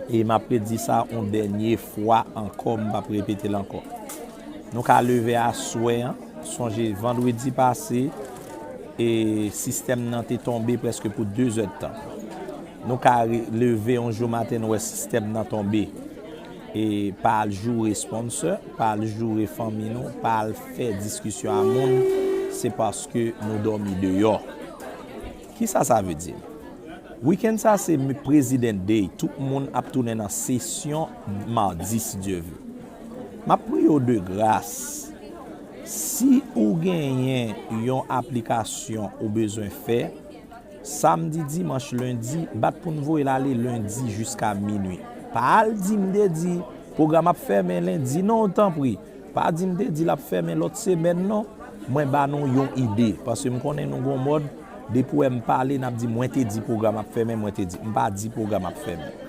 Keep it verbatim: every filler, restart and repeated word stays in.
E m ap redi sa yon dènye fwa ankò, m p ap repete l ankò. Nou ka leve aswè an, sonje vandredi pase, e sistèm nan te tonbe prèske pou de zèdtan. Nou ka re- leve yon jou maten, nou wè sistèm nan tonbe. E pa al joure sponsor, pa al joure fanmi nou, pa al fè diskisyon a moun, se paske nou dòmi deyò. Kisa sa vle di? Wikenn sa se President Day, tout moun ap tounen nan sesyon madi, si Dye vle. M ap priye w de gras, si ou genyen yon aplikasyon ou bezwen fè, samdi, dimanch, lendi, bat pou n voye l ale lendi jiska minui. Pa al di m te di pwogram ap fèmen lendi, non, tanpri. Pa di m te di l ap fèmen lòt semèn, non. Mwen ba nou yon ide, paske m konnen nou gon mòd, depi w wè m pale, n ap di mwen te di pwogram ap fèmen, mwen te di. M pa di pwogram ap fèmen.